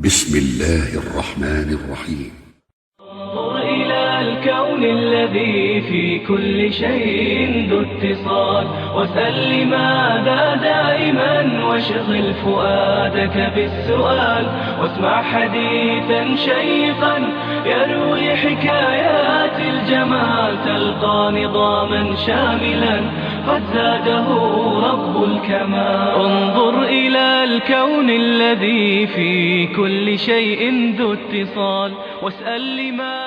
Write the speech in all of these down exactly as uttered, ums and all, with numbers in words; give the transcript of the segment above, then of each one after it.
بسم الله الرحمن الرحيم. انظر إلى الكون الذي في كل شيء ذو اتصال، واسأل لماذا دائما، واشغل فؤادك بالسؤال، واسمع حديثا شيقا يروي حكايات الجمال، تلقى نظاما شاملا قد زاده رب الكمال. انظر إلى الكون الذي في كل شيء ذو اتصال، واسأل لماذا.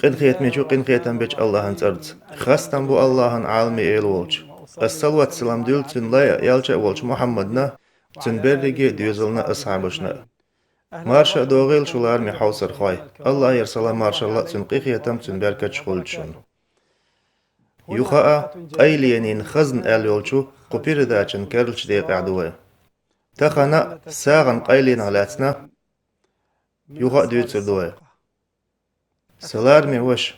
Къинхетамечу, къинхетам бечу Аллахьан цӀарца. Хастам бу Аллахьан, Ӏаламий Эла волчу. Ас салават-салам дуьллу Цуьнан лай а, элча а волчу Мухьаммадна, цуьнан берриге а доьзална а, асхьабашна а. Марша а догӀийла шу, лараме хьовсархой. Аллахьера салам-маршалла а, цуьнан къинхетам а, цуьнан беркаташ а хуьлда шуна. Юха а, къайленийн хазна аьлла йолчу кху передачан керлачу декъехь ду вай. Тахана а сагӀан къайленах лаьцна юха а дуьйцур ду вай. Сан лараме ваша.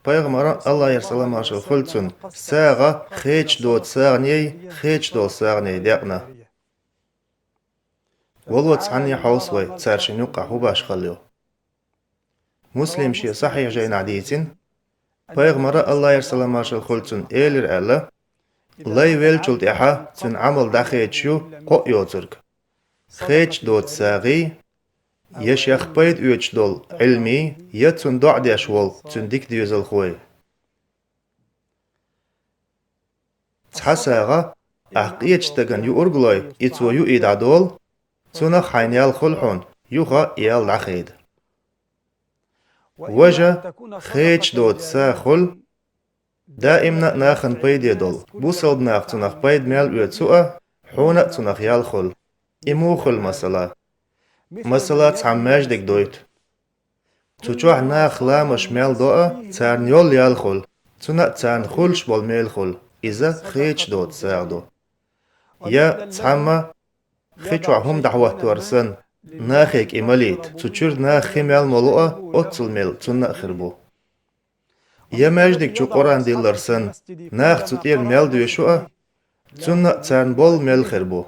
Пайхамара, Аллахьера салам-маршалла хуьлда цунна, сагӀа хеча доцу сагӀаней, хеча долу сагӀаней декъна. Вало цхьанне хьовса вай, цара шина юккъахь хӀун баш хилла ю. Муслима шен сахьихь жайнахь дийцина, Пайхамара, Аллахьера салам-маршалла хуьлда цунна, элира аьлла: «Лай веллачул тӀаьхьа цуьнан Ӏамал дӀахедаш ю кхоъ йоцург: хеча доцу сагӀий, я шех пайда оьцуш долу Ӏилмий, я цунна доӀа деш волу цуьнан дика доьзалхой». Цхьа сагӀа ахь къечу стагана юург лой, и цо юий дӀадолу, цунах хьайна ял хуьлу хьуна, юха и ял дӀахеда. Важа хеча доцу сагӀа хуьлу, даимна а нахана пайде долу, бусалба наха цунах пайда мел оьцу а, хьуна а цунах ял хуьлу. И муха хуьлу масала? Масала, цхьамма маьждиг дойту. Цу чохь наха ламазаш мел до а, царна йолу ял хуьлу, цунна а царна хуьлуш болу мел хуьлу, иза хеча доцу сагӀа ду. Я цхьамма хи чохь хӀума дӀахӀоттор санна, нахе кӀи малийта, цу чуьра наха хи мел молу а, оццул мел цунна а хир бу. Я маьждиг чу Къуръан диллар санна, нах цу тӀера мел доьшу а, цунна а царна болу мел хир бу.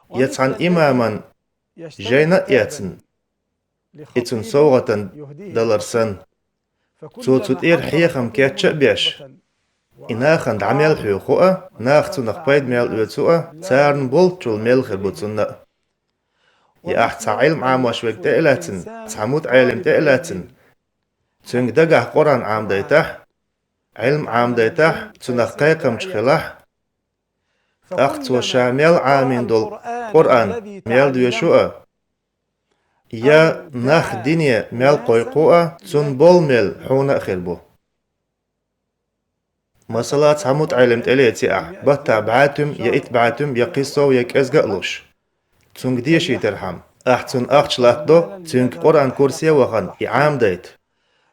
Я цхьана имаман жайна а эцна, и цунна совгӀатан далар санна, цо цу тӀера хьехам кечча а беш, и нахана дӀа мел хьоьху а, наха цунах пайда мел оьцу а, царна болччул мел хир бу цунна а. Я ахь цхьа Ӏилма Ӏамош верг тӀе а лаьцна, цхьа мутаӀелим тӀе а лаьцна, цуьнга дагахь Къуръан Ӏамадайтахь, Ӏилма Ӏамадайтахь, цунах кхайкхамча хилахь, тӀаккха цо ша мел Ӏамийна долу Къуръан мел доьшу а, я нах дине мел кхойкху а, цунна болу мел хьуна а хир бу. Масала, цхьа мутаӀелим тӀелеци ахь, баттахь бӀе туьма, я итт бӀе туьма, я кхин сов, я кӀезга а луш, цуьнга дешийтархьама, ахь цунна ахча латтадо, цуьнга Къуръан курсе а вахана, и Ӏамадайта.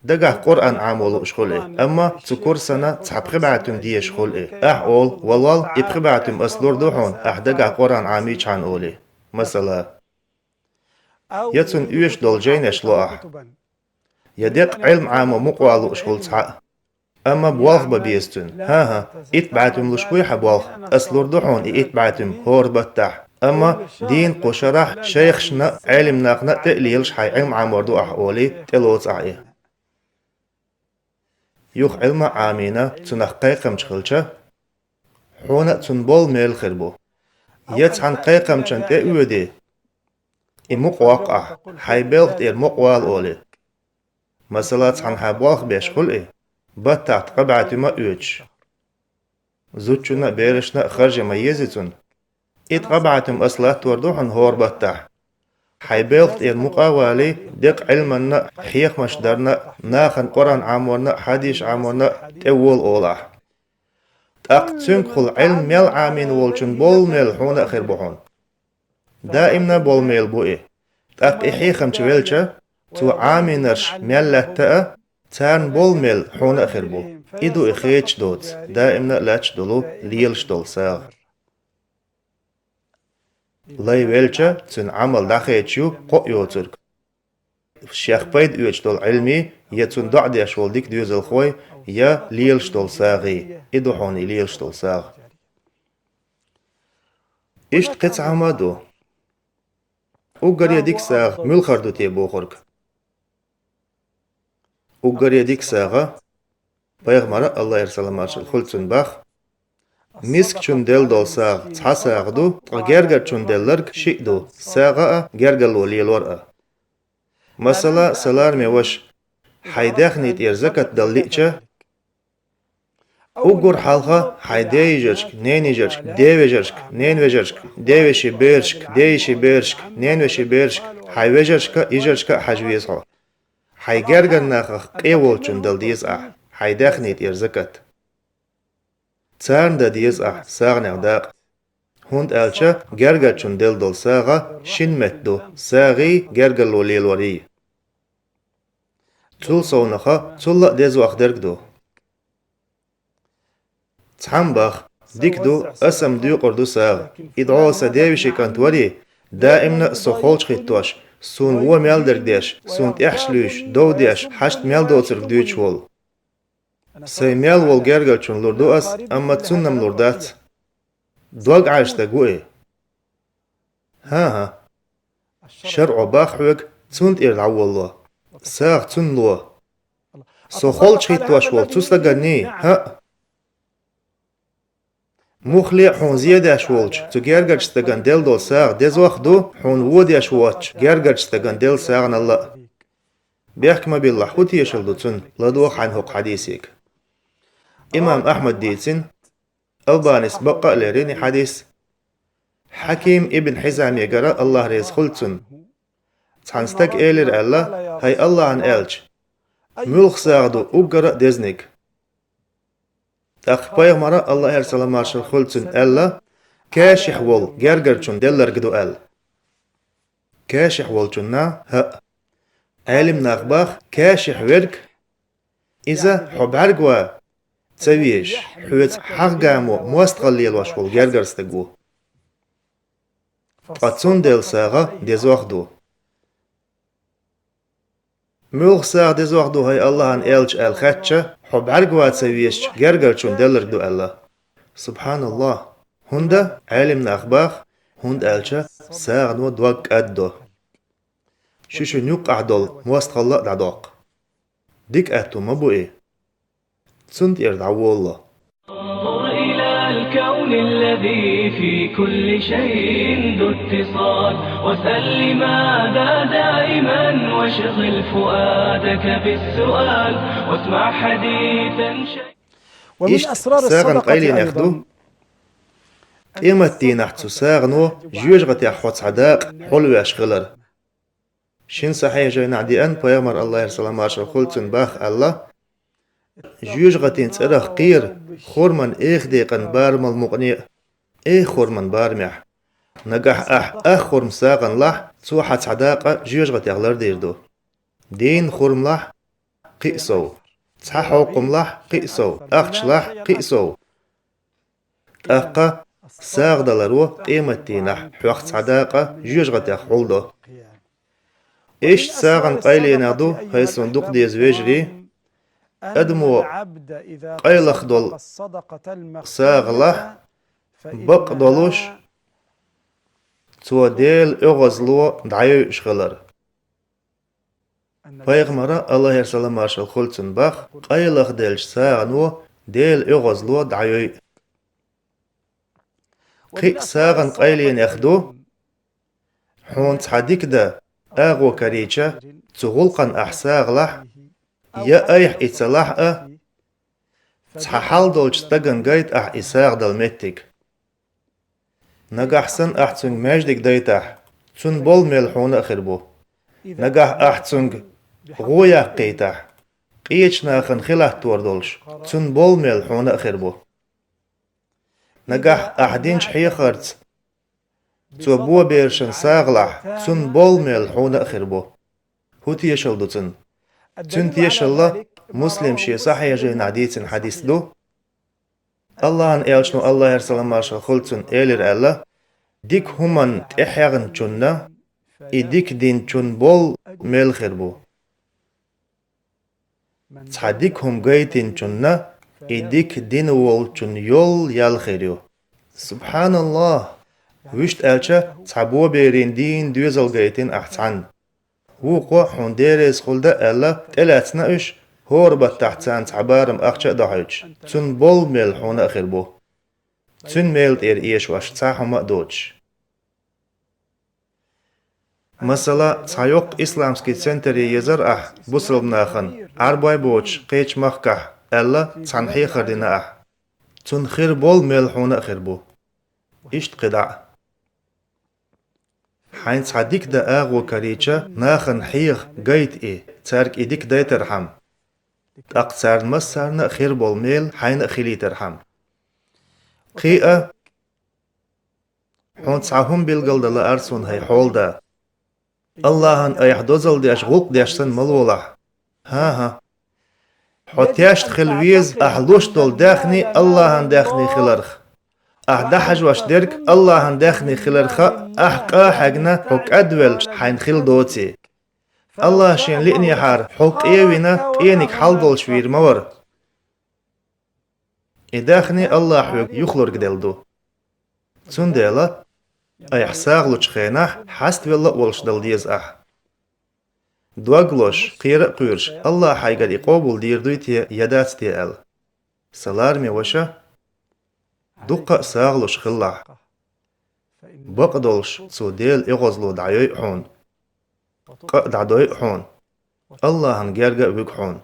Дагахь Къуръан Ӏамо лууш хуьлу и, амма цу курсана цхьа пхи бӀе туьма дезаш хуьлу и. Ахь олу: «Валол, и пхи бӀе туьма ас лур ду хьуна, ахь дагахь Къуръан Ӏамийчхьана», олий, масала. Я цунна оьшуш долу жайнаш ло ахь. Я деккъа Ӏилма Ӏамо мукъавала лууш хуьлу цхьаъ. Амма болх бан беза цуьнан. «ХӀан-хӀа, итт бӀе туьма луш буй хьан болх? Ас лур ду хьуна и итт бӀе туьма хӀора баттахь. Амма дийнан кху шарахь шайхашна а, Ӏелимнахана а тӀе а лелаш хьайн Ӏилма Ӏамор ду ахь», олий, тӀелоцу ахь и. Юха Ӏилма а Ӏамийна, цунах кхайкхамча хилча, хьуна а цунна болу мел хир бу. Я цхьана кхайкхамчан тӀе а оьдий, и мукъа воккху ахь, хьайн белха тӀера мукъавала олий. Масала, цхьана хьан болх беш хуьлу и, баттахь ткъа бӀе туьма а оьцуш. Зудчунна а, берашна а харж ян ма еза цунна. И ткъа бӀе туьма ас латтор ду хьуна хӀора баттахь. Хьайн белха тӀера мукъа а валий, деккъа Ӏилманна а, хьехамаш дарна а, нахана Къуръан Ӏаморна а, хьадисаш Ӏаморна а тӀевола олу ахь. ТӀаккха цуьнгахула Ӏилма мел Ӏамийна волчун болу мел хьуна а хир бу хьуна. Даимна болу мел бу и. ТӀаккха и хьехамча велча, цо Ӏамийнарш мел лаьтта а, царна болу мел хьуна а хир бу. И ду и хеча доцу, даимна а лаьтташ долу, лелаш долу сагӀа. Лай велча, цуьнан Ӏамал дӀахедаш ю кхоъ йоцург: шех пайда оьцуш долу Ӏилмий, я цунна доӀа деш волу дика доьзалхой, я лелаш долу сагӀий. И ду хьуна и лелаш долу сагӀа. Иштта кхин цхьа хӀума а ду. Уггаре дика сагӀа муьлхара ду те бохург. Уггаре дика сагӀа, пайхамара, Аллахьера салам-маршалла хуьлда цунна, бах: мискачунна делла долу сагӀа цхьа сагӀа ду, ткъа гергарчунна делларг шиъ ду, сагӀа а, гергарло лелор а. Масала, сан лараме ваша, хьайн даьхни тӀера закат дала лиъча, уггар хьалха хьайн ден йижаршка, ненан йижаршка, ден вежаршка, ненан вежаршка, ден вешин берашка, ден йишин берашка, ненан вешин берашка, хьайн вежаршка а, йижаршка а хьажа веза хьо. Хьайн гергара нахах къе волчунна дала деза ахь хьайн даьхни тӀера закат. Царна дан деза ахь сагӀанех дакъа, хӀунда аьлча гергарчунна делла долу сагӀа шина метта ду, сагӀий, гергарло лелорий. Цул совнаха цул а дезох дерг ду. Цхьамма бах: дика ду, аса-м доькъур ду сагӀа. И дӀо сан ден вешин кӀант варий, даимна а со холчахӀиттош, суна вон мел дерг деш, суна тӀехьашка луьйш, дов деш, хьашт мел доцург дуьйцуш волу. Сайн мел волу гергарчунна лур ду ас, амма цунна-м лур дац. Дог Ӏаьржа стаг ву и. ХӀан-хӀа. ШарӀо бах хьоьга цунна тӀера дӀаволало. СагӀа цунна ло. Со холчахӀиттош волу цу стаганний? ХӀаъ. Муххале а хьуна зен деш волчу цу гергарчу стагана делла долу сагӀа дезох а ду, хьуна вон деш воцучу гергарчу стагана делла сагӀанал а. Бехк ма биллахь, хӀун тешалла ду цунна, ладогӀа хьайна хӀокху хьадисега. Имам Ахьмада дийцина, Албанис бакъ а лерина и хьадис. Хьаким ибн Хьизамегара, Аллахь реза хуьлда цунна, цхьана стага элира аьлла: «ХӀай Аллахьан аьлча, муьлха сагӀа ду уггар а дезниг?» ТӀаккха пайхамара, Аллахьера салам-маршалла хуьлда цунна, аьлла: «Кашихь волу гергарчунна делларг ду», аьлла. Кашихь волчунна, хӀаъ. Ӏелим наха бах, кашихь верг, иза хьо бӀаьргаван ца везаш, хьоьца хьагӀ-гамо мостагӀалла лелош волу гергара стаг ву. Ткъа цунна делла сагӀа дезох а ду. Муьлха сагӀа дезох а ду, хӀай Аллахьан аьлча, аьлла хаьттича, хьо бӀаьргаван ца везачу гергарчунна делларг ду аьлла. СубхьаналлахӀ! ХӀунда? Ӏелим наха бах, хӀунда аьлча сагӀано дог кӀаддо. Шу шуна юккъехь долу мостагӀалла а дӀадоккху. Дика аьтту ма бу и. Цунна тӀера дӀаволало. انظر إلى الكون الذي في كل شيء ذو اتصال، واسأل لماذا دائما، واشغل فؤادك بالسؤال، واسمع حديثا شيء. ومن Иштта أسرار сагӀан الصدقة къайленех ду, أيضا. Къематдийнахь цу сагӀано жоьжахатех хьо цхьа дакъа хьулвеш хилар. Шина сахьихь жайнахь деана, пайхамара, Аллахьера салам-маршалла хуьлда цунна, бах аьлла: «Жоьжахатин цӀарах кхера хурман эха декъан барамал мукъане а, эха хурман барамехь. Нагахь ахь ах хурма сагӀанлахь, цо хьан цхьа дакъа жоьжахатех лардийр ду. Дийнна хурмалахь, кхин а сов. Цхьа хьокхамлахь, кхин а сов. Ахчалахь, кхин а сов. ТӀаккха сагӀа даларо къематдийнахь хьох цхьа дакъа жоьжахатех хьулдо». Иштта сагӀан къайленех ду, хӀай суна дукха деза вежарий, адамо къайлаха долу сагӀа лахь, бакъдолуш, цо Делан оьгӀазло дӀайойуш хилар. Пайхамара, Аллахьера салам-маршалла хуьлда цунна, бах: «Къайлаха делча сагӀано Делан оьгӀазло дӀайойу». Кхин а сагӀан къайленех ду, хьуна цхьа дика дан агӀо карийча, цу гӀуллакхана ахь сагӀа лахь, я айхьа и ца лахь а, цхьа хьал долчу стагана гайта ахь и сагӀа дала меттиг. Нагахь санна ахь цуьнга маьждиг дайтахь, цуьнан болу мел хьуна а хир бу. Нагахь ахь цуьнга гӀо яккхийтахь, къечу нахана хи латтор долуш, цуьнан болу мел хьуна а хир бу. Нагахь ахь динчу хьехарца цо бо берашна сагӀа лахь, цуьнан болу мел хьуна а хир бу. ХӀун тешалла ду цуьнан? Цуьнан тешалла Муслима шен сахьихь жайнахь дийцина хьадис ду. Аллахьан элчано, Аллахьера салам-маршалла хуьлда цунна, элира аьлла: «Дика хӀуманна тӀехьегӀначунна и дика динчун болу мел хир бу. Цхьа дика хӀума гайтинчунна и дика дина волчун йол ял хир ю». СубхьаналлахӀ! Вуьшта аьлча, цхьа боберийн дийна доьзал гайтина ахь цхьанна. Вукхо хьуна дерриза хуьлда аьлла, тӀелаьцна уьш, хӀора баттахь царна цхьа барам ахча а дохьуьйтуш, цунна болу мел хьуна а хир бу. Цуьнан мела тӀера эшош цхьа хӀума а доцуш. Масала, цхьа йоккха исламский центр е езара ахь бусалба нахана, Ӏарбой боцуш кхечу махкахь, аьлла, цхьаьна хьехар дина ахь. Цунна хир болу мел хьуна а хир бу. Иштта кхидӀа а. Хьайна цхьа дика дан агӀо карийча, нахана хьеха, гайта и, цаьрга и дика дайтархьама. ТӀаккха царна массарна а хир болу мел хьайна а хилийтархьама. Кхин а, хьуна цхьа хӀума билгалдан лаьара суна, хӀай хьолада. Аллахьан айхьа дозалла деш, гӀуллакх деш санна ма лолахь. ХӀан-хӀа. Хьо тешна хила веза ахь луш долу даьхни Аллахьан даьхни хиларх. Ахь дӀахьажош дерг Аллахьан даьхни хиларх а, ахь къа а хьегна, хьо кӀадвелча хьайна хила доций. Аллахь шена лиънехьара хьо къевина, къениг хьал долуш вийр ма вара. И даьхни Аллахь хьоьга юхалург делла ду. Цундела айхьа сагӀа лучу хенахь хьаставелла а волуш дала деза ахь. Дог лозуш, кхера а кхоьруш, Аллахь хьайгара и къобал дийр дуй те я дац те аьлла. Сан лараме ваша, дуккха а сагӀа луш хилалахь. Бакъдолуш цо Делан оьгӀазло дӀайой а хьуна, къа а дӀадой а хьуна, Аллахьан герга а вуьгу хьуна.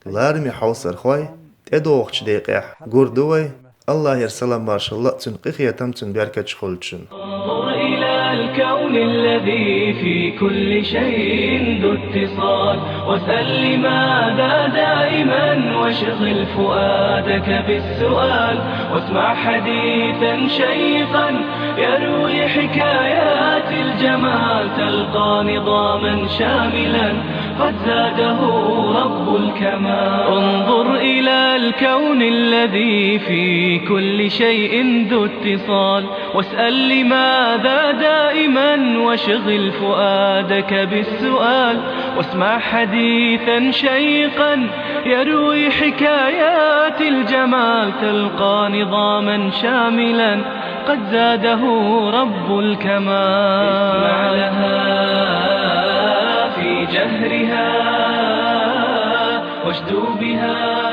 Лараме хьовсархой, тӀедогӀучу декъехь гур ду вай, Аллахьера салам-маршалла а, цуьнан къинхетам а, цуьнан беркаташ а хуьлда шуна. انظر إلى الكون الذي في كل شيء ذو اتصال، واسأل لماذا دائما، واشغل فؤادك بالسؤال، واسمع حديثا شيقا يروي حكايات الجمال، تلقى نظاما شاملا قد زاده رب الكمال. انظر إلى الكون الذي في كل شيء ذو اتصال، واسأل لماذا دائما، واشغل فؤادك بالسؤال، واسمع حديثا شيقا يروي حكايات الجمال، تلقى نظاما شاملا قد زاده رب الكمال. اسمع لها في جهرها، واشدو بها